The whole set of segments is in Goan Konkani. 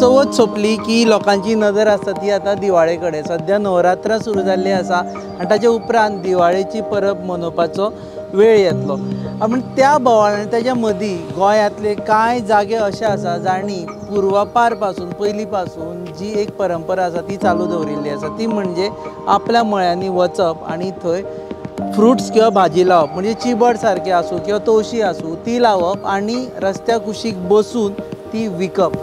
चवथ सोंपली की लोकांची नदर आसता ती आतां दिवाळे कडेन. सद्या नवरात्रां सुरू जाल्ली आसा आनी ताच्या उपरांत दिवाळेची परब मनोवपाचो वेळ येतलो. पूण त्या बोवाळ आनी ताच्या मदीं गोंयांतले कांय जागे अशे आसा जांणी पुर्वापार पासून पयलीं पासून जी एक परंपरा आसा ती चालू दवरिल्ली आसा. ती म्हणजे आपल्या मळ्यांनी वचप आनी थंय फ्रुट्स किंवा भाजी लावप, म्हणजे चिबड सारकें आसूं किंवा तवशी आसूं ती लावप आनी रस्त्या कुशीक बसून ती विकप.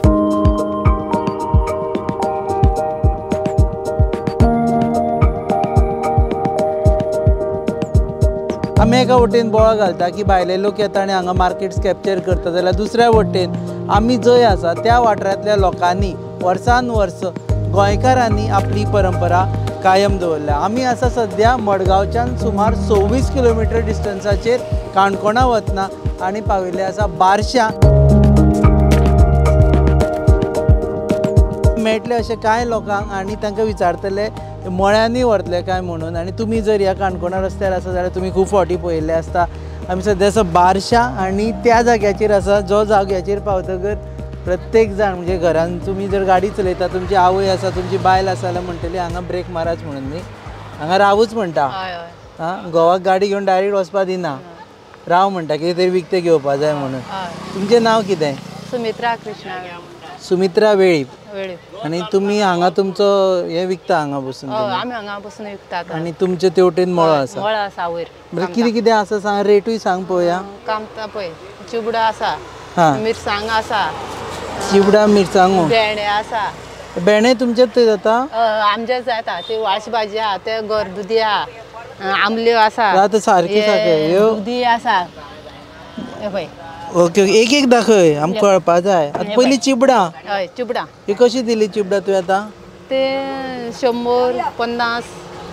आमी एका वटेन बोवाळ घालता की भायले लोक येता आनी हांगा मार्केट्स कॅप्चर करता, जाल्यार दुसऱ्या वटेन आमी जंय आसा त्या वाठारांतल्या लोकांनी वर्सान वर्स गोंयकारांनी आपली परंपरा कायम दवरल्या. आमी आसा सद्या मडगांवच्यान सुमार 26 किलोमिटर डिस्टन्साचेर काणकोणा वतना आनी पाविल्ले आसा बारश्यां. मेळटले अशे कांय लोकांक आनी तांकां विचारतले मळ्यांनी व्हरतले काय म्हणून. आनी तुमी जर ह्या काणकोणा रस्त्यार आसा जाल्यार तुमी खूब फावटी पळयल्ले आसता. आमी सद्या आसा बारश्यां आनी त्या जाग्याचेर आसा जो जाग्याचेर पावतकर प्रत्येक जाण म्हणजे घरान तुमी जर गाडी चलयता, तुमची आवय आसा, तुमची बायल आसा जाल्यार म्हणटली हांगा ब्रेक माराच म्हणून. न्ही, हांगा रावूच म्हणटा. आं, घोवाक गाडी घेवन डायरेक्ट वचपा दिना, राव म्हणटा, कितें तरी विकतें घेवपा जाय म्हणून. तुमचें नांव कितें? सुमित्रा कृष्णा. सुमित्रा वेळीप. आनी तुमी हांगा तुमचो हें विकता हांगा बसून? आमी हांगा बसून विकता. आनी तुमचे तेवटेन मळो आसा? मळो आसा वयर. बरें, कितें कितें आसा सांग, रेटूय सांग पळोवया. कामता पळय, चिबडां आसा, मिरसांग आसा, चिबडां मिरसांगो, भेंडे आसा. भेंडे तुमचेच थंय जाता? आमचेच जाता. ती वाळशी भाजी आहा, ते गरदुदी आहा, आमल्यो आसा. आतां सारकी सारके दुदी आसा. पळय, ओके, एक एक दाखय आमकां कळपा जाय. आतां पयलीं चिबडां. हय, चिबडां. ही कशी दिली चिबडां तुवें आतां? ते 150.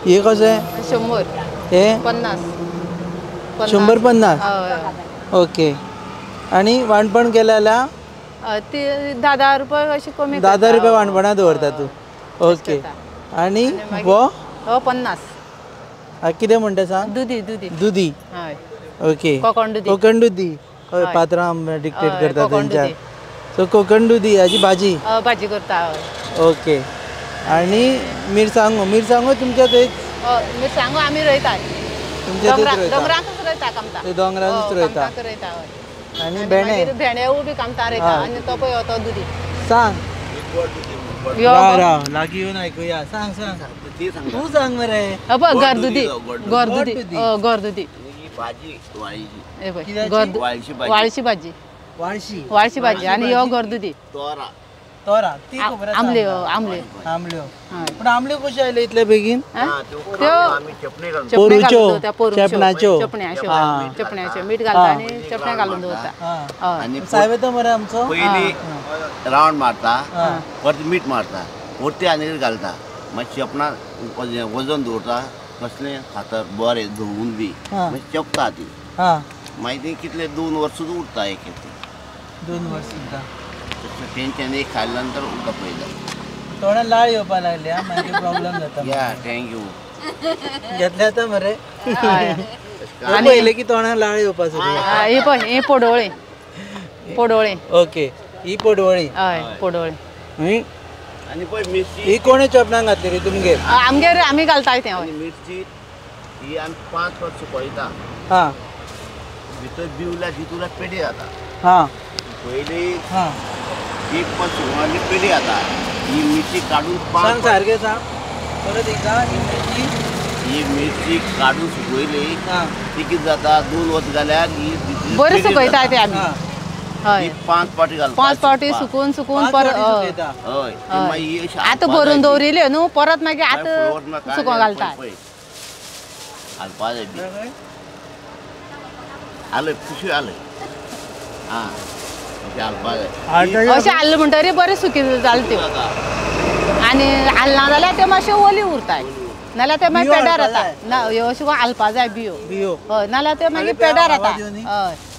हे कशें? 100. हे 50. 150. ओके. आनी वाणपण केलें जाल्यार ते 10-10 रुपये अशें कमी. 10-10 रुपया वाणपणां दवरता तूं? ओके. आनी हो? हो 50. कितें म्हणटा सांग? दुदी. दुदी. दुदी. हय. ओके, कोकण दुदी. कोकण दुदी. हय, पात्रांव डिक्टेट करता तेंच्या. सो कोकण दुदी हाजी भाजी? भाजी करता. ओके. आनी मिरसांगो? मिरसांगो तुमच्या थंय? मिरसांगो आमी रोयतात. तुमच्या थंय दोंगरांतूच रोयता कामता. दोंगरांतूच रोयता. आनी भेंडे? भेंडे बी कामता रोयता. आनी तो पळय तो दुदी. सांग, राव राव, लागीं येवन आयकुया. सांग सांग, तूं सांग मरे. पळय गरदुदी. गरदुदी. गरदुदी भाजी, वाळशी भाजी. वाळशी भाजी. आनी ह्यो गरदुदी. तोरा. तोरा ती खबर आसा. आमल्यो. आमल्यो. आमल्यो. पूण आमल्यो कश्यो आयल्यो इतले बेगीन? त्यो पोरूच्यो, चेपण्याच्यो. चेपण्याच्यो मीठ घालता आनी चेपण्या घालून दवरता. सायब येता मरे आमचो. पयलीं रावंड मारता, परत मीठ मारता, परती आनी घालता, मागीर चेपणां वजन दवरता, कसलें फातर बरें धुवून बी मागीर चेपता ती. मागीर ती कितले 2 वर्सां उरता. एक 2 वर्स उरता. तेंच्यान एक खाल्ल्या नंतर उरता पयलें. तोंडान लाळ येवपा लागली, मागीर प्रॉब्लम जाता. या, thank you. घेतले आतां मरे. पळयलें की तोंडान लाळ येवपा सुरू. ही पळय, ही पडवळी. पडवळी. ओके, ही पडवळी. हय, पडवळी. आनी पळय मिरची ही कोणे चोपणांक घातली रे तुमगेर? आमगेर आमी घालताय तें. मिरची ही आमी 5 वर्स सुकयता. हां, भितर बिवल्या तितून पेडी जाता. हां, पयलीं हां एक 5 सुकून पेडी जाता. ही मिरची काडून सांग सारकें सांग परत एकदां. ही मिरची, ही मिरची काडून सुकयली ती कितें जाता, 2 वर्स जाल्यार ही बरी सुकयता ते आमी. हय, 5 फावटी घालता. 5 फावटी सुकून सुकून परत. हय, आतां भरून दवरिल्यो न्हू, परत मागीर आतां सुको घालता. घालपा जाय बी आलें, पिशवी आलें. आं, अशें घालपा जाय. अशें हाडलें म्हणटरीर बरें सुकी जालें त्यो. आनी हालना जाल्यार त्यो मातश्यो ओली उरताय, नाल्यार ते मागीर पेड्यार जाता. ना, ह्यो अशें करून हालपा जाय बियो. हय, नाल्यार त्यो मागीर पेड्यार जाता. हय,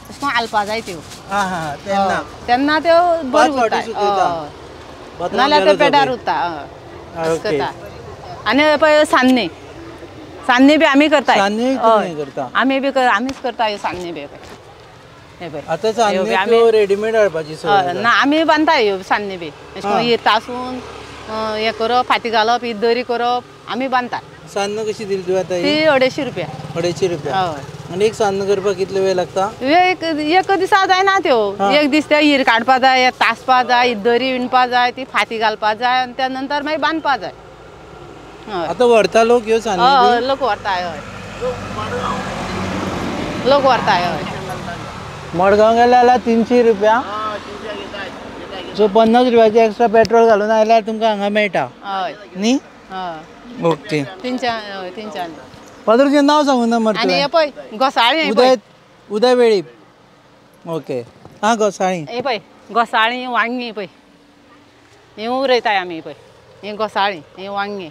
अशें करून हालपा जाय त्यो. तेन्ना त्यो बऱ्यो उरता, नाल्यार त्यो पेड्यार उरता. अशें करता. आनी पळय सान्नी, सान्नी बी आमी करता. हय, आमी बी आमीच करता ह्यो सान्नी बी. हे पळय आतां सान्नी रेडीमेड हाडपाची हय ना आमी बांदता ह्यो सान्नी बी अशें करून ही तासून हें करप फाती घालप ही दरी करप आमी बांदता. सान्न कशी दिली तुवें आतां? ती 250 रुपया. 250 रुपया. हय. आनी एक सान्न करपाक कितलो वेळ लागता? एक एक दिसा जायना त्यो, एक दीस ते हिर काडपा जाय, तासपा जाय, दरी विणपा जाय, ती फाती घालपा जाय आनी त्या नंतर मागीर बांदपा जाय. आतां व्हरता लोक ह्यो सान्नी? हय लोक व्हरता. हय लोक व्हरता. हय मडगांव गेले जाल्यार 300 रुपया, सो 50 रुपयाचे एक्स्ट्रा पेट्रोल घालून आयल्यार तुमकां हांगा मेळटा. हय न्ही? हय ओके. 300. हय 300. फादर तुजें नांव सांगू ना मरे. आनी हें पळय घोसाळीं. उदय उदय वेळीप. ओके. आं घोसाळीं हें पळय घोसाळीं वांगी पळय हीं उरयताय आमी. पळय हीं घोसाळीं हीं वांगी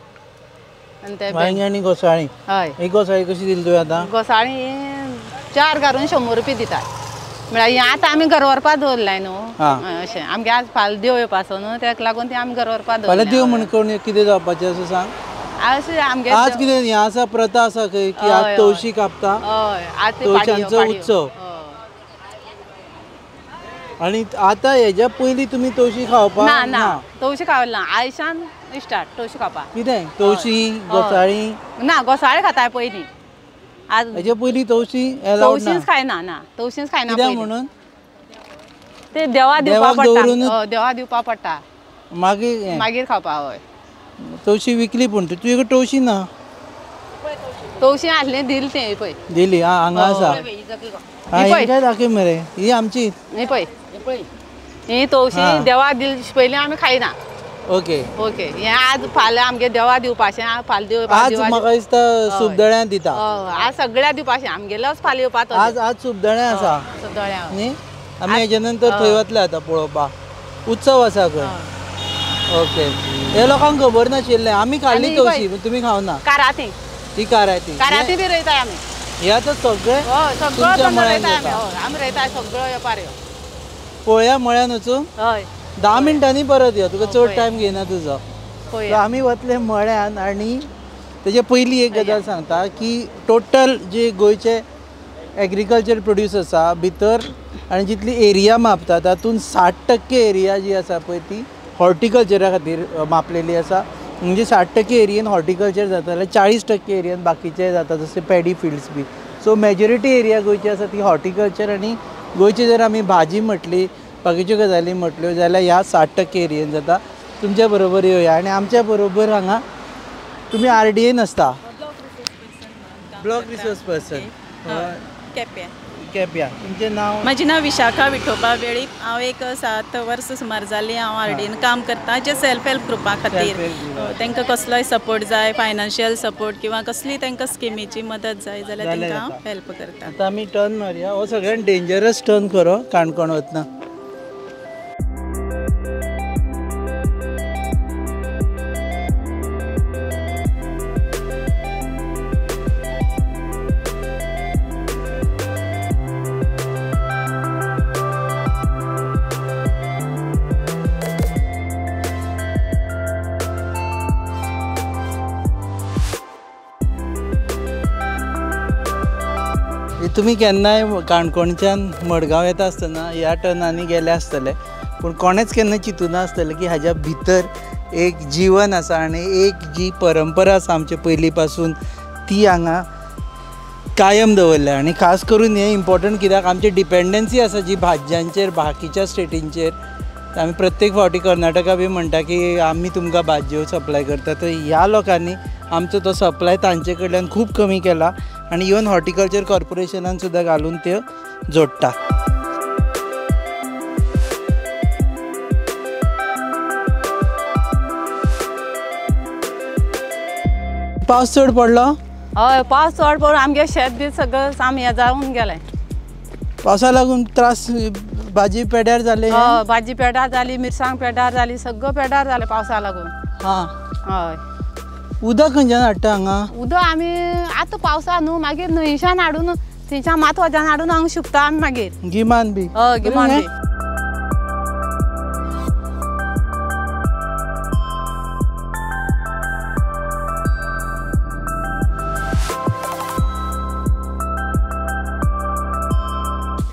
आनी ते वांगी आनी घोसाळीं. हय. ही घोसाळीं कशी दिली तुवें आतां? घोसाळीं 4 घालून 100 रुपया दिता. म्हळ्यार हें आतां आमी घर व्हरपा दवरलाय न्हू अशें आमगे आज फाल्यां देव येवपाचो न्हू तेका लागून ती आमी घर व्हरपा दवरल्या. फाल्यां देव म्हण कोण कितें जावपाचें अशें सांग. अशें आमगे आज कितें हें आसा प्रथा आसा खंय की आज तवशी कापता. हय आज तवशांचो उत्सव. आनी आतां हेज्या पयलीं तुमी तवशी खावपाक ना? ना तवशी खावप ना. आयशान स्टार्ट तवशी खावपाक. कितें तवशी घोसाळीं? ना घोसाळीं खाताय पयलीं. आज हेजे पयलीं तवशी एलावड ना? तवशींच खायना. ना तवशींच खायना. कित्याक म्हणून? ते देवा दिवपा पडटा. देवा दिवपा पडटा मागीर मागीर खावपा. हय तवशी विकली पूण तुजे कडेन तवशी ना? तवशी आसली दिली तें पळय दिली. आं हांगा आसा. आं काय दाखय मरे ही आमची. ही पळय ही तवशी देवा दिली पयलीं आमी खायना. Okay okay. हें आज फाल्यां आमगे देवा दिवपाचें. फाल्यां देव आज म्हाका दिसता सुबदळ्यां दिता. आज सगळ्या दिवपाचें आमगेलोच फाल्यां येवपा. आज आज सुबदळ्यां आसा. सुबदळ्यां न्ही आमी हेजे नंतर थंय वतले आतां पळोवपाक. उत्सव आसा खंय. ओके. हे लोकांक खबर नाशिल्लें. आमी खाल्ली तवशी पूण तुमी खावना. काराती ती काराती काराती बी रोयताय आमी. हे आतां सगळें सगळो रोयताय आमी. आमी रोयताय सगळो वेपार. पळया मळ्यान वचून. हय 10 मिनटांनी परत यो, तुका चड टायम घेयना तुजो. आमी वतले मळ्यान. आनी तेजे पयलीं एक गजाल सांगता की टोटल जे गोंयचे एग्रीकल्चर प्रोड्यूस आसा भितर आनी जितली एरिया मापता तातूंत 60% एरिया जी आसा पळय ती हॉर्टिकल्चरा खातीर मापलेली आसा. म्हणजे 60% एरियेन हॉर्टिकल्चर जाता जाल्यार 40% एरियेन बाकीचे जाता जशे paddy fields be. So majority area गोंयची आसा ती हॉर्टिकल्चर. आनी गोंयची जर आमी भाजी म्हटली बाकीच्यो गजाली म्हटल्यो जाल्यार ह्या 60% एरियेन जाता. तुमच्या बरोबर येवया. आनी आमच्या बरोबर हांगा तुमी RDA आसता, ब्लॉक रिसोर्स पर्सन केप्यां. केप्यां. तुमचें नांव? म्हजें नांव विशाखा विठोबा वेळीप. हांव एक 7 वर्सां सुमार जालीं हांव RDN काम करता, जे सेल्फ हेल्प ग्रुपा खातीर. तांकां कसलोय सपोर्ट जाय, फायनान्शियल सपोर्ट किंवा कसली तांकां स्किमीची मदत जाय जाल्यार तांकां हांव हेल्प करता. आतां आमी टर्न मारया. हो सगळ्यान डेंजरस टर्न खरो काणकोण वतना. तुमी केन्नाय काणकोणच्यान मडगांव येता आसतना ह्या टर्नांनी गेले आसतले, पूण कोणेच केन्ना चिंतूना आसतलें की हाज्या भितर एक जीवन आसा आनी एक जी परंपरा आसा आमचे पयलीं पासून ती हांगा कायम दवरल्या. आनी खास करून हें इम्पॉर्टंट कित्याक आमची डिपेंडन्सी आसा जी भाजयांचेर बाकीच्या स्टेटींचेर. आमी प्रत्येक फावटी कर्नाटका बी म्हणटा की आमी तुमकां भाजयो सप्लाय करता, तर ह्या लोकांनी आमचो तो सप्लाय तांचे कडल्यान खूब कमी केला आनी इवन हॉर्टिकल्चर कॉर्पोरेशनान सुद्दां घालून त्यो जोडटा. पावस चड पडलो? हय पावस चड पडून आमगे शेत बी सगळें साम हें जावन गेलें. पावसा लागून त्रास भाजी पेड्यार जाले? हय भाजी पेड्यार जाली, मिरसांग पेड्यार जाली, सगळं पेड्यार जालें पावसा लागून. हां हय. उदक खंयच्यान हाडटा हांगा? उदक आमी आतां पावसा न्हू मागीर न्हंयच्यान हाडून थंयच्यान माथवच्यान हाडून हांगा शिंपता आमी मागीर. गिमान बी? हय गिमान बी.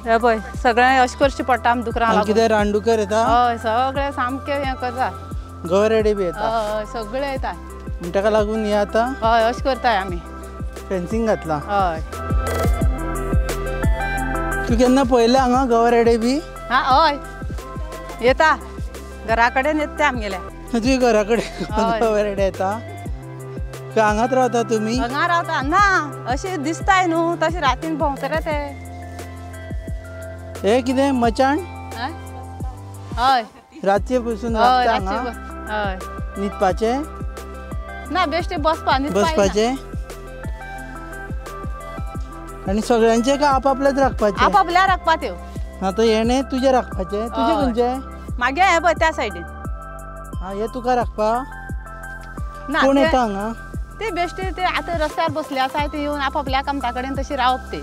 हे पळय सगळें अशें करचें पडटा आमकां दुकरां लागून. कितें रानडुकर येता? हय सगळें सामकें हें करता. गवेरेडे बी येता? हय सगळें येता. ताका लागून हें आतां हय अशें करताय आमी फेन्सिंग घातलां. हय. तूं केन्ना पळयलें हांगा गवेरेडे बी? हां हय येता घरा कडेन येता ते आमगेल्या. तुज्या घरा कडेन गवेरेडे येता? हांगाच रावता तुमी? हांगा रावता ना अशें दिसताय न्हू तशें रातीन भोंवतले ते. हे कितें मचाण? हय रातचे बसून रावता हांगा? हय. न्हिदपाचें ना बेश्टे बसपा बसपाचें. आनी सगळ्यांचे काय आपापल्याच राखपाचें? आपापल्या राखपा त्यो. आतां हेणें तुजें राखपाचें. तुजें खंयचें? मागीर हें पळय त्या सायडीन. आं हें तुका राखपा? कोण येता हांगा? ते बेश्टे ते आतां रस्त्यार बसले आसा ते येवन आपापल्या कामता कडेन तशी रावप ते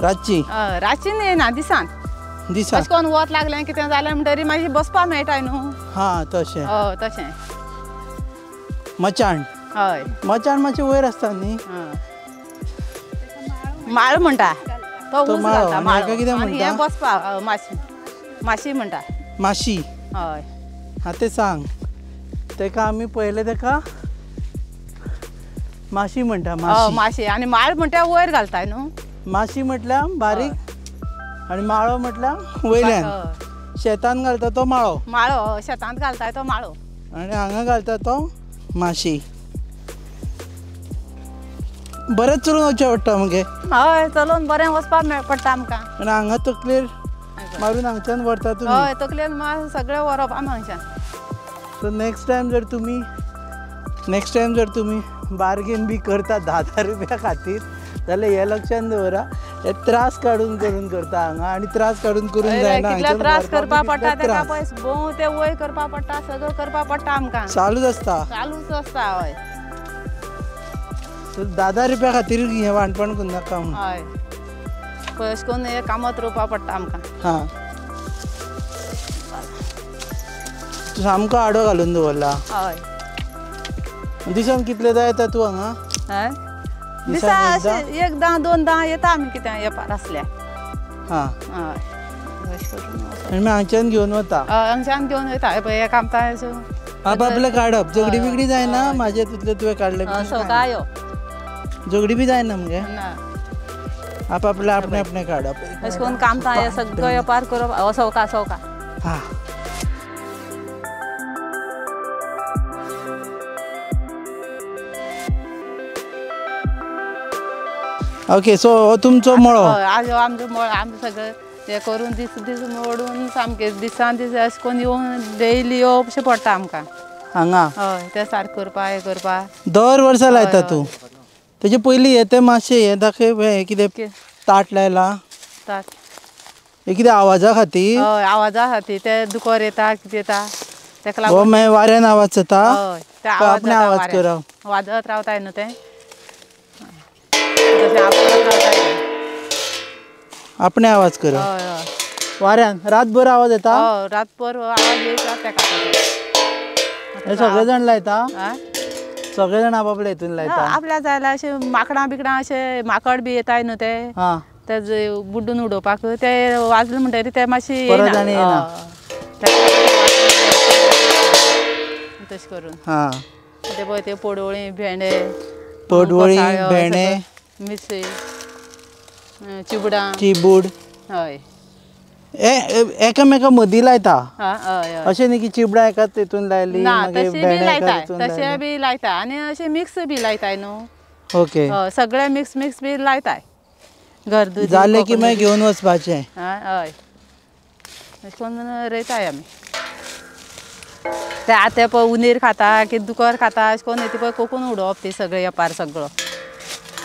रातची. रातची न्ही येना दिसान. दिसान अशें करून वत लागलें कितें जालें म्हणटरी मागीर बसपा मेळटा न्हू. हां तशें. हय तशें. मचाण? हय मचाण मातशें वयर आसता न्ही? माळ म्हणटा तो ऊस घालता माळ. कितें म्हणटा? हें बसपा माशी माशी म्हणटा. माशी? हय. हां तें सांग तेका आमी पयलें तेका माशी म्हणटा. माशी माशी आनी माळ म्हणटा वयर घालताय न्हू. माशी म्हटल्यार बारीक आनी माळो म्हटल्यार वयल्यान शेतान घालता तो माळो. माळो शेतांत घालताय तो माळो आनी हांगा घालता तो माशी. बरेंच चलून वचचें पडटा मगे? हय चलून बरें वचपाक पडटा आमकां. आनी हांगा तकलेर मारून हांगच्यान व्हरता तुमी? हय तकलेर मारून सगळें व्हरप आमी हांगच्यान. सो नेक्स्ट टायम जर तुमी बार्गेन बी करता 10 रुपया खातीर जाल्यार हें लक्षान दवरा हे त्रास काडून करून करता हांगा. आनी त्रास काडून करून जायना. कितले त्रास करपा पडटा तेका पळय भोंव ते वयर करपा पडटा सगळें करपा पडटा आमकां. चालूच आसता. चालूच आसता. हय. सो 10 रुपया खातीर हें वाणपण करूं नाका म्हूण. हय पळय अशें करून हें कामत रोवपा पडटा आमकां. हां तूं सामको आडो घालून दवरला. हय. दिसान कितलेदा येता तूं हांगा? हय दिसा अशें एकदां दोनदां येता आमी कितें येपार आसल्यार. हां हय अशें करून आनी मागीर हांगच्यान घेवन वता? हय हांगच्यान घेवन वयता. हें पळय हें कामतां आपापलें काडप. झगडी बिगडी जायना? म्हाजें तितलें तुवें काडलें सवका यो. झगडी बी जायना मगे? ना आपापलें आपणें आपणें काडप. अशें करून कामतां हें सगळें वेपार करप. सवका सवका. हां ओके. सो हो तुमचो मळो? आज हो आमचो मळो. आमी सगळें हें करून दीस दीस मोडून सामकें दिसान दीस अशें करून येवन डेली येवप पडटा आमकां हांगा. हय तें सारकें करपा हें करपा. दर वर्सा लायता तूं? तेजे पयलीं हें तें मातशें हें दाखय. हें कितें ताट लायलां? ताट हें कितें आवाजा खातीर? हय आवाजा खातीर. ते दुकर येता कितें येता तेका लागून. हो मागीर वाऱ्यान आवाज जाता? हय ते आपणें आवाज करप. वाजत रावताय न्हू तें. आपणें आवाज करप वाऱ्यान. रातभर आवाज येता? हय रातभर आवाज येत तेका. हे सगळे जाण लायता? सगळे जाण आपापले हितून लायता? आपल्या जाय अशें माकडां बिकडां अशें माकड बी येताय न्हू ते ते बुड्डून उडोवपाक ते वाजले म्हणटरी ते मातशें येना तशें करून. हां ते पळय ते पडवळी भेंडे. पडवळी भेंडे मिरसी चिबडां चिबूड. हय एकामेका मदीं लायता? अशें न्ही की चिबडां एकाच तितून लायली ना तशें बी लायता. तशें बी लायता आनी अशें मिक्स बी लायताय न्हू. ओके सगळें मिक्स मिक्स बी लायताय. घर दूद जालें की मागीर घेवन वचपाचें. हय अशें करून रोयताय आमी. ते आतां पळय उंदीर खाता की दुकर खाता अशें करून ती पळय कोकून उडोवप ती सगळें वेपार सगळो.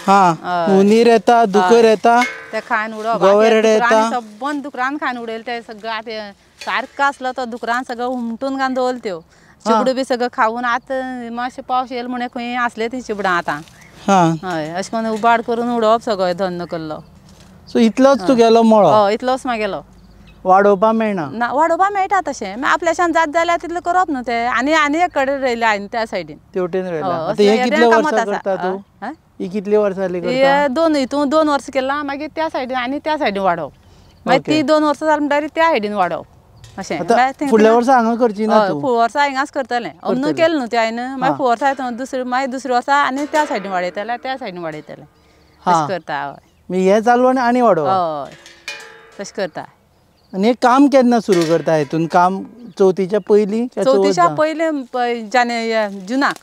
हां उंदीर येता दुकर येता ते खायन उडोवप. गवेरेडे येता सबंद दुकरान खायन उडयले ते सगळें. आतां सारको आसलो तो दुकरान सगळें हुमटून घालून दवरले त्यो चिबडां बी सगळें खावन. आतां मातशें पावस येयलो म्हणून खंय आसले ती चिबडां आतां. हय अशें करून उबाड करून उडोवप सगळें धन्न केल्लो. सो इतलोच तुगेलो मळो? हय इतलोच म्हागेलो. वाडोवपा मेळना? ना वाडोवपा मेळटा तशें आपल्याच्यान जात जाल्यार तितलें करप न्हू तें. आनी आनी एक कडेन रोयलें हांवें त्या सायडीन. तेवटेन रोयलां. आतां हें कितले वर्सां करता तूं? ही कितली वर्सां जाली करता? दोन हितून 2 वर्सां केलां. मागीर त्या सायडीन आनी त्या सायडीन वाडोवप. मागीर ती 2 वर्सां जाली म्हणटकीर त्या सायडीन वाडोवप अशें. फुडल्या वर्सा हांगा करची ना? फुडल्या वर्सा हिंगाच करतलें. अंदू केलें न्हू तें हांवें. मागीर फुडल्या वर्सा दुसरे मागीर दुसऱ्या वर्सा आनी त्या सायडीन वाडयतलें, त्या सायडीन वाडयतलें, तशें करता. हय, हें चालू आनी आनी वाडोवप. हय, तशें करता. आनी हें काम केन्ना सुरू करता? हितून काम चवथीच्या पयलीं? चवथीच्या पयलीं जुनाक.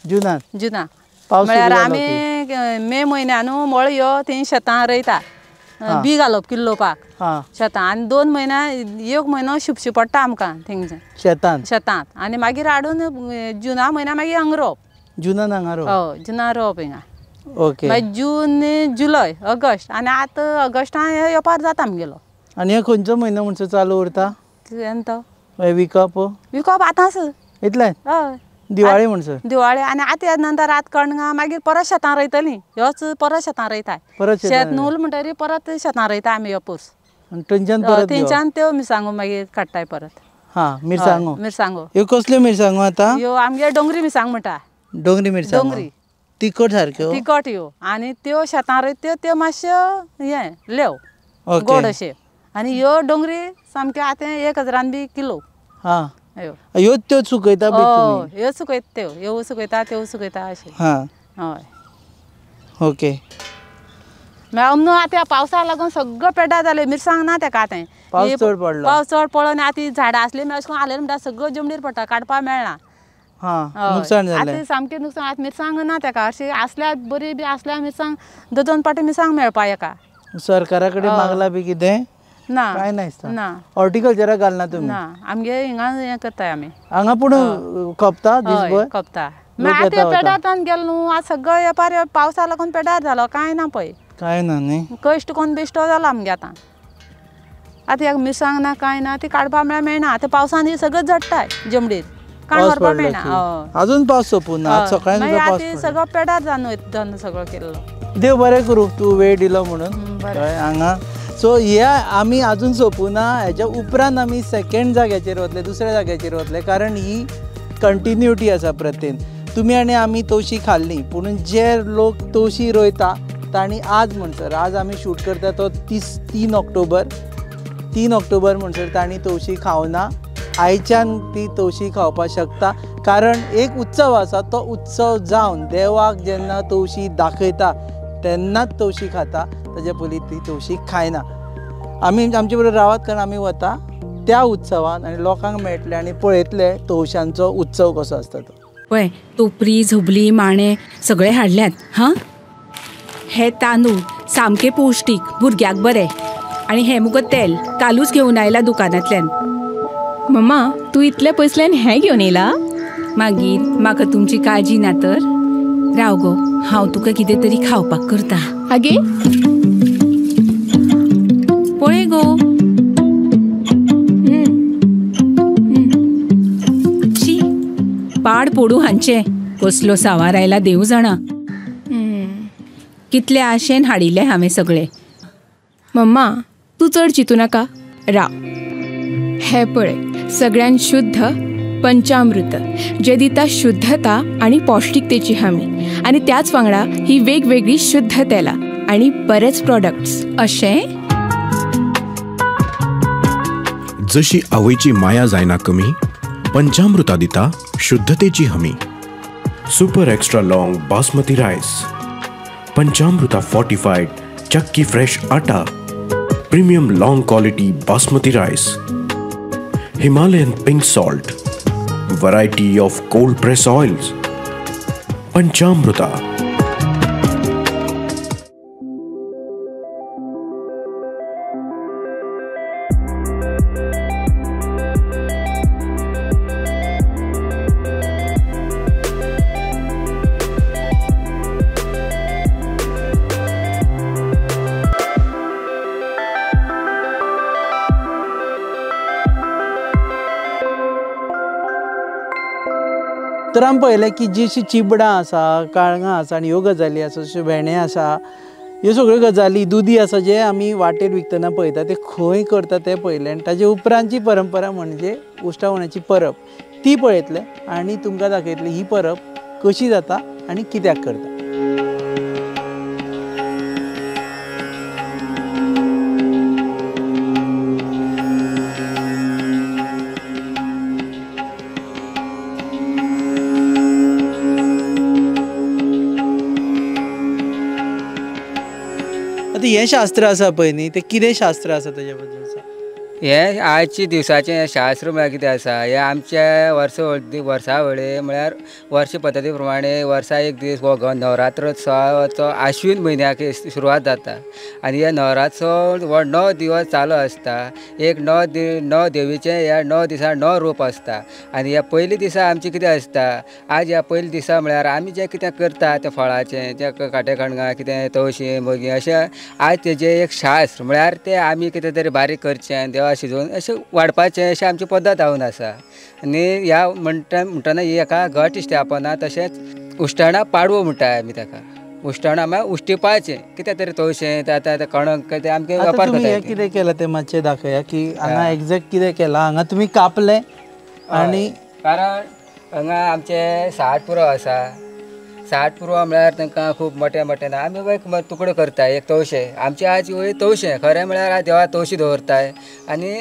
जुनाक? जुनाक म्हळ्यार आमी मे म्हयन्या न्हू मळयो थंय शेतां रोयता, बी घालप किल्लोवपाक शेतां. आनी 2 म्हयन्या 1 म्हयनो शिपशी पडटा आमकां थिंगच्यान शेतांत शेतांत. आनी मागीर हाडून जुना म्हयन्या मागीर हांगा रोवप. जुनान हांगा रोवप? हय, जुनान रोवप हिंगा. ओके. मागीर जून, जुलय, ऑगस्ट आनी आतां ऑगस्टान वेपार जाता आमगेलो. आनी हे खंयचो म्हयनो म्हणसर चालू उरता? तो विकप? विकप आतांच इतलें? हय, दिवाळी म्हणसर. दिवाळी. आनी आतां नंतर आतां कणगां मागीर परत शेतां रोयतलीं. ह्योच परत शेतां रोयताय. शेत नुल म्हणटकीर परत शेतां रोयता आमी ह्यो पोस. थंयच्यान परत थंयच्यान त्यो मिरसांगो मागीर काडटाय परत. हां, मिरसांगो. मिरसांगो ह्यो कसल्यो मिरसांगो आतां? ह्यो आमगे डोंगरी मिरसांग म्हणटा. डोंगरी मिरसांगो डोंगरी तिखट सारक्यो? तिखट ह्यो. आनी त्यो शेतां रोयता त्यो त्यो मातश्यो हें लेव गोड अश्यो. आनी ह्यो डोंगरी सामक्यो आतां 1000 बी किलो. हां, ह्यो त्यो सुकयता बी तुमी? ह्यो सुकयता त्यो, ह्यो सुकयता त्यो सुकयता अशें. हां, हय. ओके. मागीर अंदू आतां पावसाक लागून सगळो पेड्ड्यार जालें. मिरसांग ना तेका आतां. पावस चड पडलो. पावस चड पडलो आनी आतां झाडां आसलीं मागीर अशें करून हालयलें म्हणटा सगळ्यो जमनीर पडटा, काडपाक मेळना. हां, नुकसाण जालें आतां सामकें नुकसाण. आतां मिरसांग ना तेका. अशी आसल्यार बरी बी आसल्यार मिरसांग 2-2 पाटी मिरसांग मेळपा एका. सरकारा कडेन मागला बी कितें? ना, कांय नासता. ना, हॉर्टिकल्चराक घालना तुमी? ना, आमगे हिंगा हें करताय आमी हांगा. पूण खपता दिसभर? खपता. मागीर आतां पेड्यार गेलो न्हू, आतां सगळो वेपार पावसा लागून पेड्यार जालो. कांय ना पळय, कांय ना न्ही. कश्ट कोन्न बेश्टो जालो आमगे आतां. आतां ह्या मिरसांग ना कांय ना, ती काडपा म्हळ्यार मेळना. आतां पावसान ही सगळें झडटाय जमडीर, कांय व्हरपा मेळना. हय, अजून पावस सोंपूना. सकाळीं मागीर आतां सगळो पेड्यार जावन सगळो केल्लो. देव बरें करूं, तूं वेळ दिलो म्हणून हांगा. सो हे आमी अजून सोंपूना. हेच्या उपरांत आमी सेकेंड जाग्याचेर वतले, दुसऱ्या जाग्याचेर वतले, कारण ही कंटिन्युटी आसा प्रथेन. तुमी आनी आमी तवशी खाल्ली, पूण जे लोक तवशी रोयता तांणी आज म्हणसर, आज आमी शूट करता तो 3 ऑक्टोबर, 3 ऑक्टोबर म्हणसर तांणी तवशी खावना. आयच्यान ती तवशी खावपाक शकता, कारण एक उत्सव आसा. तो उत्सव जावन देवाक जेन्ना तवशी दाखयता तेन्नाच तवशी खाता, ताजे पयलीं ती तवशी खायना. आमी आमचे बरोबर रावात, कारण आमी वता त्या उत्सवान आनी लोकांक मेळटले आनी पळयतले तवशांचो उत्सव कसो आसता तो. पळय टोपरी, झबली, माणे सगळे हाडल्यात. हां, हे तांदूळ सामके पौश्टीक, भुरग्याक बरे. आनी हे मुगो तेल कालूच घेवन आयला दुकानांतल्यान. मम्मा, तूं इतल्या पयसल्यान हें घेवन येयला? मागीर म्हाका तुमची काळजी ना तर. राव गो, हांव तुका कितें तरी खावपाक करता. आगे पळय गो, शी पाड पोडू हांचें, कसलो सावार आयला देव जाणा. कितले आशेन हाडिल्लें हांवें सगळें. मम्मा, तूं चड चिंतू नाका. राव, हें पळय सगळ्यान शुद्ध पंचामृत, जे दिता शुद्धता आनी पौश्टिकतेची हमी. आनी त्याच वांगडा ही वेगवेगळी शुद्ध तेलां आनी बरेच प्रॉडक्ट्स. अशें? जशी आवयची माया जायना कमी, पंचामृता दिता शुद्धतेची हमी. Super extra long basmati rice, Panchamruta fortified chakki fresh atta, premium long quality basmati rice, Himalayan pink salt, variety of cold press oils, Panchamruta. तर आमी पळयलें की जी अशी चिबडां आसा, काळंगां आसा आनी ह्यो गजाली आसा, जश्यो भेंडे आसा, ह्यो सगळ्यो गजाली, दुदी आसा, जे आमी वाटेर विकतना पळयता ते खंय करता तें पळयलें. आनी ताजे उपरांतची परंपरा म्हणजे उश्टावणाची परब, ती पळयतले आनी तुमकां दाखयतले ही परब कशी जाता आनी कित्याक करता. आतां हें शास्त्र आसा पळय न्ही, तें कितें शास्त्र आसा तेज्या बद्दल? हें आयचे दिवसाचें हें शास्त्र म्हळ्यार कितें आसा, हें आमच्या वर्सावळी म्हळ्यार वर्ष पद्दती प्रमाणे वर्सा एक दीस हो नवरात्रोत्सवाचो आश्विन म्हयन्याक सुरवात जाता आनी हे नवरात्रोत्सव हो 9 दिवस चालू आसता. एक 9 देवीचें ह्या 9 दिसा 9 रूप आसता आनी ह्या पयले दिसा आमचें कितें आसता, आज ह्या पयले दिसा म्हळ्यार आमी जें कितें करता तें फळाचें, तें काटे कणगां कितें तवशीं मोगी अशें आज तेजें एक शास्त्र म्हळ्यार तें आमी कितें तरी बारीक करचें, देवा शिजोवन अशें वाडपाचें अशें आमची पद्दत जावन आसा. आनी ह्या म्हणटना ही एका घट स्थापना तशेंच उश्टाणा पाडवो म्हणटा आमी ताका. उश्टाणा म्हळ्यार उश्टिपाचें कितें तरी तवशें आतां कणक तें आमचें वेपार करता. कितें केलां तें मातशें दाखया की हांगा एग्जॅक्ट कितें केलां. हांगा तुमी कापलें आनी कारण हांगा आमचें 60 पुरो आसा. 60 पुरवा म्हळ्यार तांकां खूब मोटे मोटे ना आमी एक तुकडो करता एक तवशें. आमचे आज वयर तवशें खरें म्हळ्यार आज देवा तवशें दवरताय आनी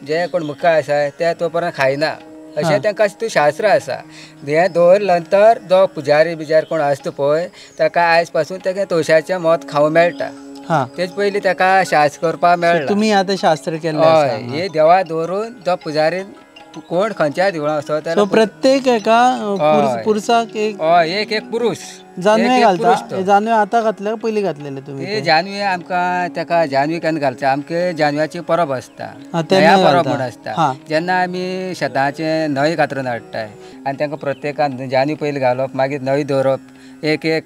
जे कोण मुखार आसा ते तो पर्यंत खायना अशें तांकां तूं शास्त्र आसा. हें दवरले नंतर जो पुजारी बिजारी कोण आसता पळय ताका आयज पासून ताका तवशाचें मत खावंक मेळटा. तेज पयलीं ताका शास्त्र करपाक मेळटा. तुमी आतां शास्त्र केलें? हय, हे देवा दवरून जो पुजारी कोण खंयच्या देवळां आसता त्याला प्रत्येक एका पुरसाक एक हय एक एक पुरूष जानवें घालता. जानवें आतां घातले पयलीं घातलेले तुमी? ते जानवें आमकां ताका जानवें केन्ना घालचें, आमकां जानव्याची परब आसता, नया परब म्हूण आसता. जेन्ना आमी शेताचें न्हंय कातरून हाडटाय आनी तांकां प्रत्येकान जानवें पयलीं घालप, मागीर न्हंय दवरप, एक एक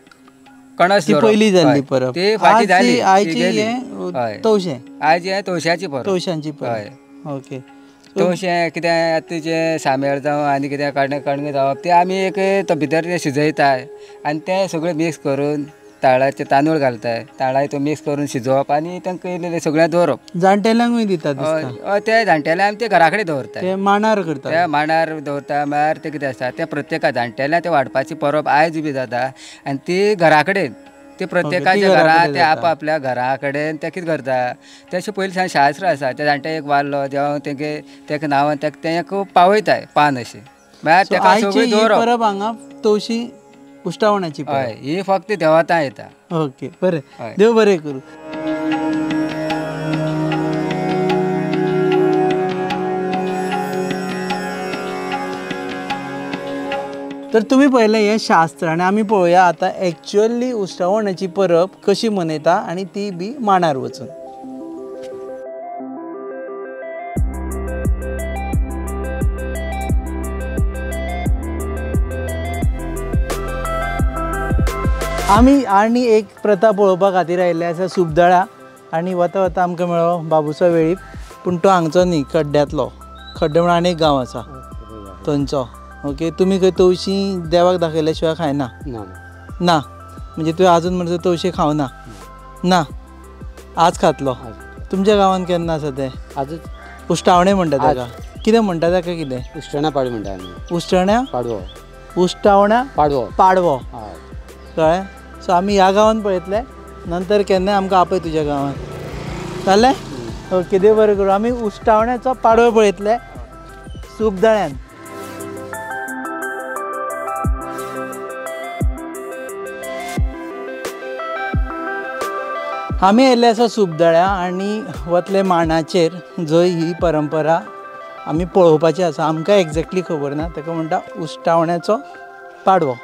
कणस पयलीं जाल्ली परब ती फाटीं जाली. आयची तवशें, आयज हें तवश्याची परब, तवशांची परब. ओके, तवशें कितें आतां तुजें सामेळ जावं आनी कितें कणगां जावप तें आमी एक तो भितर तें शिजयताय आनी तें सगळें मिक्स करून ताळाचे तांदूळ घालताय, ताळाय तो मिक्स करून शिजोवप आनी तांकां इल्लें सगळें दवरप. जाणटेल्यांकूय दितात? हय, ते जाणटेले आमी ते घरा कडेन दवरता, ते मांडार करता, ते मांडार दवरता. म्हळ्यार तें कितें आसता तें प्रत्येका जाणटेल्या तें वाडपाची परब आयज बी जाता आनी ती घरा कडेन ते प्रत्येकाच्या घरा ते आपआपल्या घरा कडेन ते कितें करता तेशें पयलीं सावन शास्त्र आसा. ते जाणटे एक वाडलो देवा तेंगे तेका नांवान तेका तें एक पावयताय पान अशें म्हळ्यार तेका सगळें दवरप. परब हांगा तवशी उश्टावणाची हय, ही फक्त देवता येता. ओके, बरें, देव बरें करूं. तर तुमी पळयलें हें शास्त्र आनी आमी पळोवया आतां एक्चुअली उश्टावणाची परब कशी मनयता आनी ती बी मांडार वचून. आमी आनी एक प्रथा पळोवपा खातीर आयिल्ले आसा सुबदळा आनी वता वता आमकां मेळ्ळो बाबूसो वेळीप, पूण तो हांगचो न्ही, खड्ड्यांतलो. खड्डे म्हणून आनी एक गांव आसा थंयचो. ओके, तुमी खंय तवशीं देवाक दाखयल्या शिवाय खायना? ना, म्हणजे तुवें आजून म्हणसर तवशीं खावना? ना, आज खातलो. तुमच्या गांवांत केन्ना आसा तें? आजच उश्टावणें म्हणटा ताका. कितें म्हणटा ताका? कितें? उश्टाण्या पाडवो म्हणटा आमी. उश्टाण्या पाडवो, उश्टावण्या पाडवो, पाडवो. कळ्ळें? सो आमी ह्या गांवांत पळयतले, नंतर केन्नाय आमकां आपय तुज्या गांवांत. जालें? ओके, देव बरें करूं. आमी उश्टावण्याचो पाडवो पळयतले सुबदळ्यान. आमी आयिल्ले आसा सुबदळ्या आनी वतले मांडाचेर जंय ही परंपरा आमी पळोवपाची आसा. आमकां एग्जॅक्टली खबर ना, ताका म्हणटा उश्टावण्याचो पाडवो.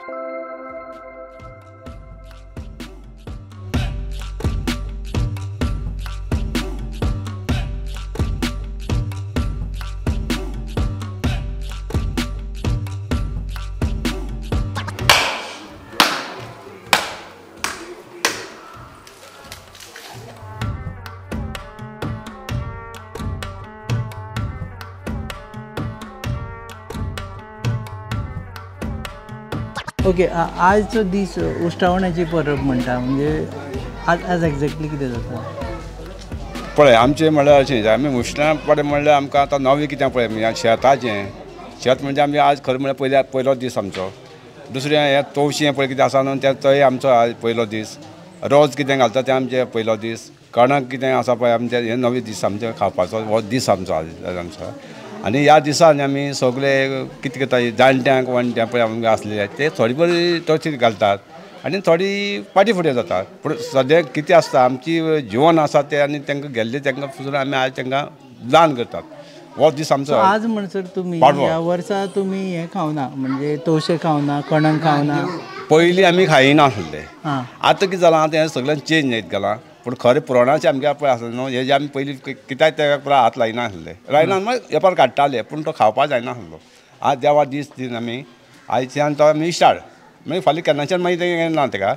ओके, आजचो दीस उश्टावणाची परब म्हणटा, म्हणजे आज आज एक्झॅक्टली कितें जाता? पळय आमचें म्हणल्यार अशें आमी उश्टावण पडे म्हणल्यार आमकां आतां नवें कितें पळय म्हणजे शेताचें शेत म्हणजे आमी आज खरें म्हणल्यार पयलो दीस आमचो. दुसरें हें तवशें पळय कितें आसा न्हू तें तोय आमचो आज पयलो दीस. रोज कितें घालता तें आमचें पयलो दीस. कणक कितें आसा पळय आमचें हें नवे दीस आमचें खावपाचो हो दीस आमचो आज आमचो. आनी ह्या दिसांनी आमी सगळे कितें करता जाणट्यांक वणट्यांक पळय आमकां आसलेले ते थोडी बरी तवशीं घालतात, आनी थोडी फाटीं फुडें जाता. पूण सद्या कितें आसता आमची जिवन आसा तें आनी तांकां गेल्ले तांकां पुजून आमी आज तांकां दान करतात. हो दीस आमचो आज म्हणसर तुमी ह्या वर्सा तुमी हें खावना, म्हणजे तवशें खावना, कणंग खावना. पयलीं आमी खायना आसले, आतां कितें जालां तें सगळ्यान चेंज जायत गेलां. पूण खरें पुराणाचें आमगे पळय आसलें न्हू, हे जे आमी पयलीं कित्याक तेका पुराय हात लायना आसले, लायना मागीर वेपार काडटाले पूण तो खावपा जायना आसलो. आज देवा दीस दीन आमी आयच्यान तो आमी स्टार्ट, मागीर फाल्यां केन्नाच्यान मागीर तें ना तेका.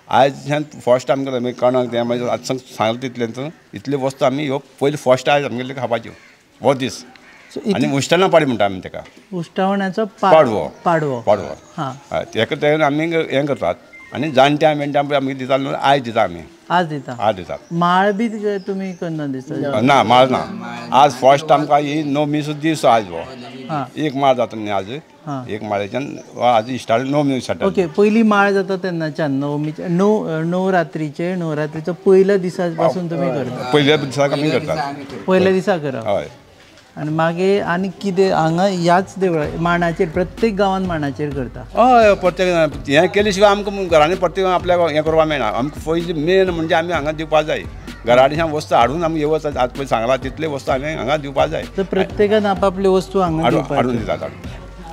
आयच्यान फर्स्ट आमकां मागीर कणक तें मागीर आतां सांगलें तितलें इतल्यो वस्तू आमी ह्यो पयलीं फर्स्ट आयज आमगेले खावपाच्यो हो दीस. आनी उश्टावणा पाडी म्हणटा आमी तेका, उश्टावण्याचो पाडवो पाडवो पाडवो तेका तें आमी हें करतात. आनी जाणट्या मेणट्या आमी दिता न्हू, आयज दिता आमी, आज दिता, आज दितात. माळ बी तुमी करना दिसता? ना माळ ना. आज फर्स्ट आमकां ही नवमी सुद्दां दीस आज हो एक माळ जाता न्ही आज, एक माळेच्यान आज स्टार्ट नवमी स्टार्ट. ओके, पयली माळ जाता तेन्नाच्यान नवमीच्या णव रात्रीचे नवरात्रीचो पयल्या दिसा पासून तुमी करता? पयल्या दिसाक आमी करतात, पयल्या दिसा करप. हय. आनी मागीर आनी कितें हांगा ह्याच देवळा माणाचेर प्रत्येक गांवान माणाचेर करता? हय, प्रत्येक हें केले शिवाय आमकां घरांनी प्रत्येक आपल्याक हें करपाक मेळना. आमकां पयलीं मेन म्हणजे आमी हांगा दिवपाक जाय, घराडच्यान वस्तू हाडून आमी येवच आज पयलीं सांगलां तितले वस्तू आमी हांगा दिवपाक जाय. तर प्रत्येकान आपआपल्यो वस्तू हांगा हाडून दितात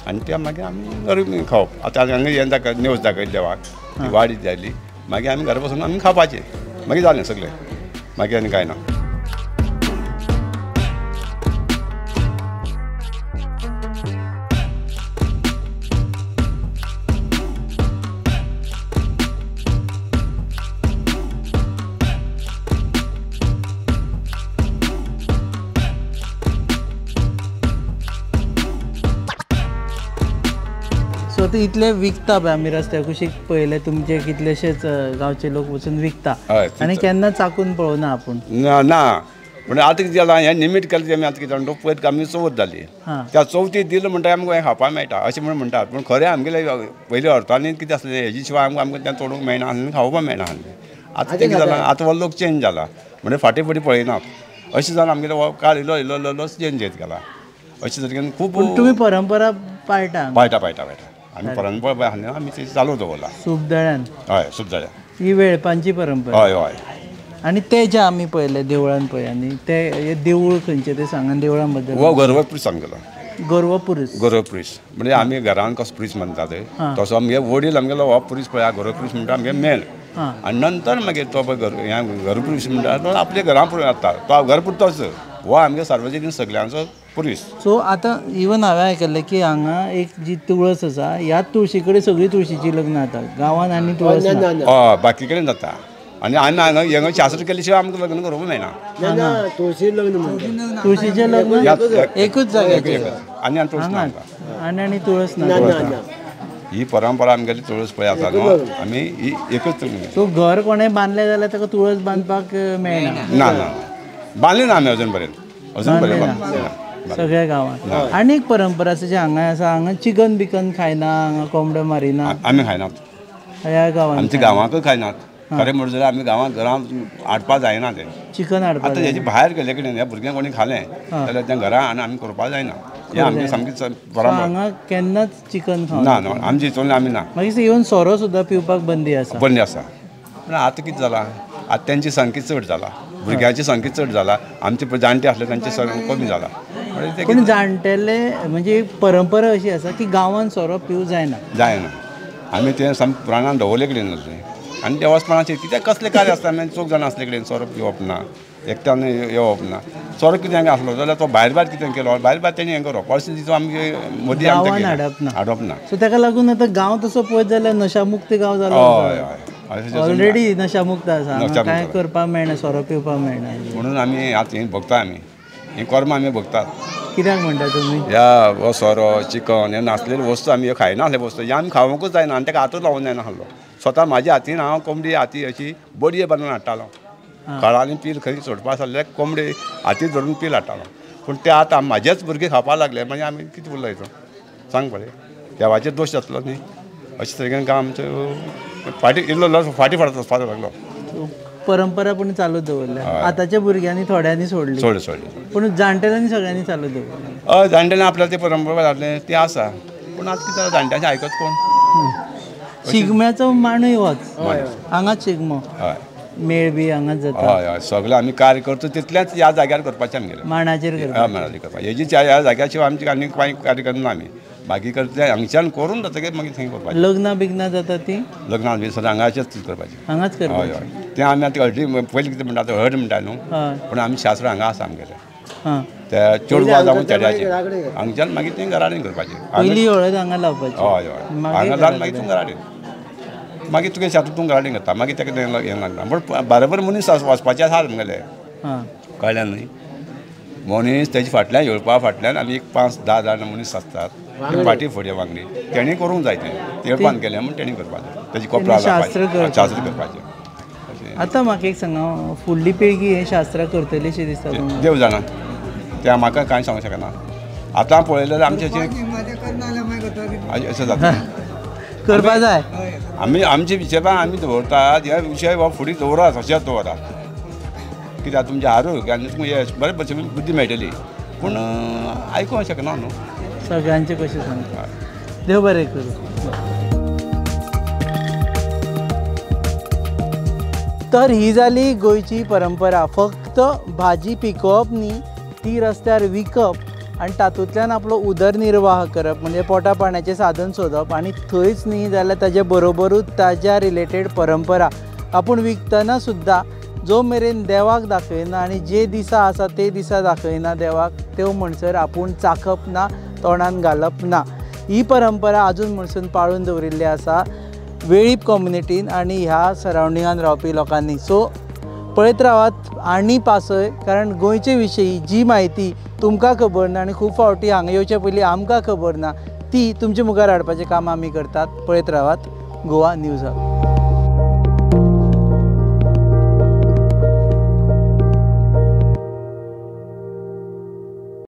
आनी त्या मागीर आमी घरा खावप. आतां हांगा हें दाखय नेवज दाखयली देवाक, वाडी जाली, मागीर आमी घरा बसून आमी खावपाचें, मागीर जालें सगळें, मागीर आनी कांय ना. आतां इतले विकता पळय आमी रस्त्या कुशीक पळयले तुमचे कितलेशेच गांवचे लोक वचून विकता आनी केन्ना चाकून पळोवना आपूण. ना, पूण आतां कितें जालां हें निमीत केलें आमी आतां कितें म्हणटा पयर आमी चवथ जाली, त्या चवथी दिलें म्हणटा आमकां हें खावपाक मेळटा अशें म्हणून म्हणटात. पूण खरें आमगेले पयलीं अर्थांनी कितें आसलें हेजी शिवाय आमकां आमकां तें तोडूंक मेळना आसलें, खावपाक मेळना आसलें. आतां तें कितें जालां आतां हो लोक चेंज जाला, म्हणजे फाटीं फुडें पळयनात अशें जावन आमगेलो हो काळ इल्लो इल्लो इल्लो चेंज जायत गेला अशें तरेन खूब. तुमी परंपरा पाळटा? पाळटा पाळटा पाळटा आमी परंपरा आसली आमी ती चालू दवरला. सूप दळ्यान? हय, सूप दळ्यान ही वेळपांची परंपरा. हय हय. आनी ते जे आमी पळयले देवळान पळय, आनी ते देवूळ खंयचें तें सांगा देवळां बद्दल. हो गर्वपुरीस आमगेलो, गर्वपुरीस. गर्वपुरीस म्हणजे आमी घरान कसो पुरीस म्हणटात तसो आमगे वडील आमगेलो हो पुरीस पळय, गर्वपुरीस म्हणटा आमगे मेन. आनी नंतर मागीर तो पळय गर्वपुरीस म्हणटा तो आपल्या घरां पुरो जाता, तो घरपुरतोच हो आमगे सार्वजनीक सगल्यांचो पुरीस. सो आतां इवन हांवें आयकल्लें की हांगा एक जी तुळस आसा ह्या तुळशी कडेन सगळीं तुळशीचीं लग्नां जाता गांवांत, आनी तुळस ना. हय, बाकी कडेन जाता. आनी आमी हांगा हांगा शास्त्र केले शिवाय आमकां लग्न करूंक मेळना. तुळशी लग्न, तुळशीचें लग्न एकूच जाग्याचेर आनी आनी तुळस ना, आनी आनी तुळस ना. ही परंपरा आमगेली तुळस पळय आसा न्हू आमी ही एकूच. सो घर कोणें बांदलें जाल्यार ताका तुळस बांदपाक मेळना? ना ना, बांदलें ना आमी अजून पर्यंत, अजून पर्यंत सगळ्या गांवांत. आनी एक परंपरा आसा जी हांगा आसा, हांगा चिकन बिकन खायना, हांगा कोंबडो मारिना. आमी खायनात ह्या गांवांत, आमच्या गांवांकूय खायनात. खरें म्हणटा जाल्यार आमी गांवांत घरांत हाडपा जायना तें चिकन हाडपा. आतां हेजे भायर गेल्ले कडेन ह्या भुरग्यांक कोणी खालें जाल्यार तें घरा आनी आमी करपाक जायना. हें आमची सामकी परंपरा. हांगा केन्नाच चिकन ना ना आमची हितून आमी ना. मागीर इवन सोरो सुद्दां पिवपाक बंदी आसा? बंदी आसा. पूण आतां कितें जालां, आतां तेंची संख्या चड जाला, भुरग्यांची संख्या चड जाला, आमचे जाणटे आसले तांचे कमी जाला. पूण जाणटेले म्हणजे परंपरा अशी आसा की गांवांत सोरो पिवूं जायना. जायना, आमी तें सामकें पुराणान दवरले कडेन आसलें आनी देवासपणाचेर कित्याक कसलें कार्य आसता आमी चौग जाणां आसले कडेन सोरो पिवप ना, एकट्यान येवप ना. सोरो कितें आसलो जाल्यार तो भायर भायर कितें केलो, भायर भायर तेणें हें करप अशें तितून आमगे मदीं गांवांत हाडप ना, हाडप ना. सो ताका लागून आतां गांव तसो पळयत जाल्यार नशामुक्त गांव जालो. हय हय, ऑलरेडी नशामुक्त आसा, कांय करपाक मेळना, सोरो पिवपाक मेळना. म्हणून आमी आतां हें भोगता, आमी हीं कर्मां आमी भोगतात. कित्याक म्हणटा तुमी? ह्या हो सोरो चिकन हे नासलेले वस्तू आमी ह्यो खायना आसले वस्तू हे आमी खावंकूच जायना आनी ताका हातूच लावूंक जायना आसलो. स्वता म्हाज्या हातीन हांव कोंबडी हाती अशी बडये बांदून हाडटालो, खळांनी पील खंय सोडपा आसले कोंबडी हाती धरून पील हाडटालो. पूण ते आतां म्हाजेच भुरगे खावपाक लागले, मागीर आमी कितें उरला हितून सांग पळय, देवाचेर दोश जातलो न्ही. अशे तरेन गांव आमचो फाटीं इल्लो इल्लो फाटीं वचपाक लागलो. परंपरा पूण चालू दवरल्या आतांच्या भुरग्यांनी, थोड्यांनी सोडली सोडली सोडली, पूण जाणटेल्यांनी सगळ्यांनी चालू दवरली. हय, जाणटेल्यांनी आपल्याला ती परंपरा जातलें ती आसा, पूण आतां कितें जाणट्यांचें आयकत कोण. शिगम्याचो मांडूय होच हांगाच शिगमो मेळ बी हांगाच जाता. हय हय सगळें आमी कार्य करता तितलेंच ह्या जाग्यार करपाचें आमगेलें मांडाचेर करपाचें. मांडाचेर करपाचें हेजी ह्या जाग्या शिवाय आमची आनी कांय कार्य करना आमी बाकी करता हांगच्यान करून जातकीर मागीर थंय करपाचें. लग्नां बिग्नां जाता ती लग्नां बी सगळें हांगाचेच करपाचें हांगाच करपाचें. हय हय तें आमी आतां हळदी पयलीं कितें म्हणटा हळद म्हणटा न्हू पूण आमी शास्त्र हांगा आसा आमगेलें त्या चेडवा जावं चेड्याचें हांगच्यान मागीर तें घरा कडेन करपाचें. पयली हळद हांगा लावपाची. हय हय हांगा लावन मागीर तूं घरा कडेन मागीर तुगे शास्त्र तूं घरा कडेन करता मागीर ताका हें लागना पूण बरोबर मनीस वचपाचें आसा आमगेलें कळ्ळें न्ही. मनीस तेजे फाटल्यान येवपा फाटल्यान आमी एक 5-10 जाण मनीस आसतात फाटी फुडें वांगडी तेणी करूंक जाय तें तेळपान केलें म्हूण तेणी करपाचें तेजी कपडा शास्त्र करपाचें. आतां म्हाका एक सांगा फुडली पिळगी हें शास्त्रां करतली अशें दिसता? देव जाणा तें म्हाका कांय सांगूंक शकना. आतां पळयलें जाल्यार आमचें अशें जाता करपा जाय. आमी आमचे विशयान आमी दवरतात ह्या विशय हो फुडें दवरात अशेंच दवरात कित्याक तुमचें आरोग्य आनी तुमकां बरें भशेन बुद्दी मेळटली पूण आयकूंक शकना न्हू सगळ्यांचें कशें सांगता. देव बरें करूं. तर ही जाली गोंयची परंपरा. फक्त भाजी पिकोवप न्ही ती रस्त्यार विकप आनी तातूंतल्यान आपलो उदरनिर्वाह करप म्हणजे पोटा पाण्याचें साधन सोदप आनी थंयच न्ही जाल्यार ताजे बरोबरूच ताज्या रिलेटेड परंपरा आपूण विकतना सुद्दां जो मेरेन देवाक दाखयना आनी जे दिसा आसा ते दिसा दाखयना देवाक त्यो म्हणसर आपूण चाखप ना तोंडान घालप ना. ही परंपरा अजून म्हणसून पाळून दवरिल्ली आसा वेळीप कम्युनिटीन आनी ह्या सरावंडिंगान रावपी लोकांनी. सो पळयत रावात आनी पासय कारण गोंयचे विशयी जी म्हायती तुमकां खबर ना आनी खूब फावटी हांगा येवचे पयलीं आमकां खबर ना ती तुमचे मुखार हाडपाचें काम आमी करतात. पळयत रावात गोवा न्यूज हब.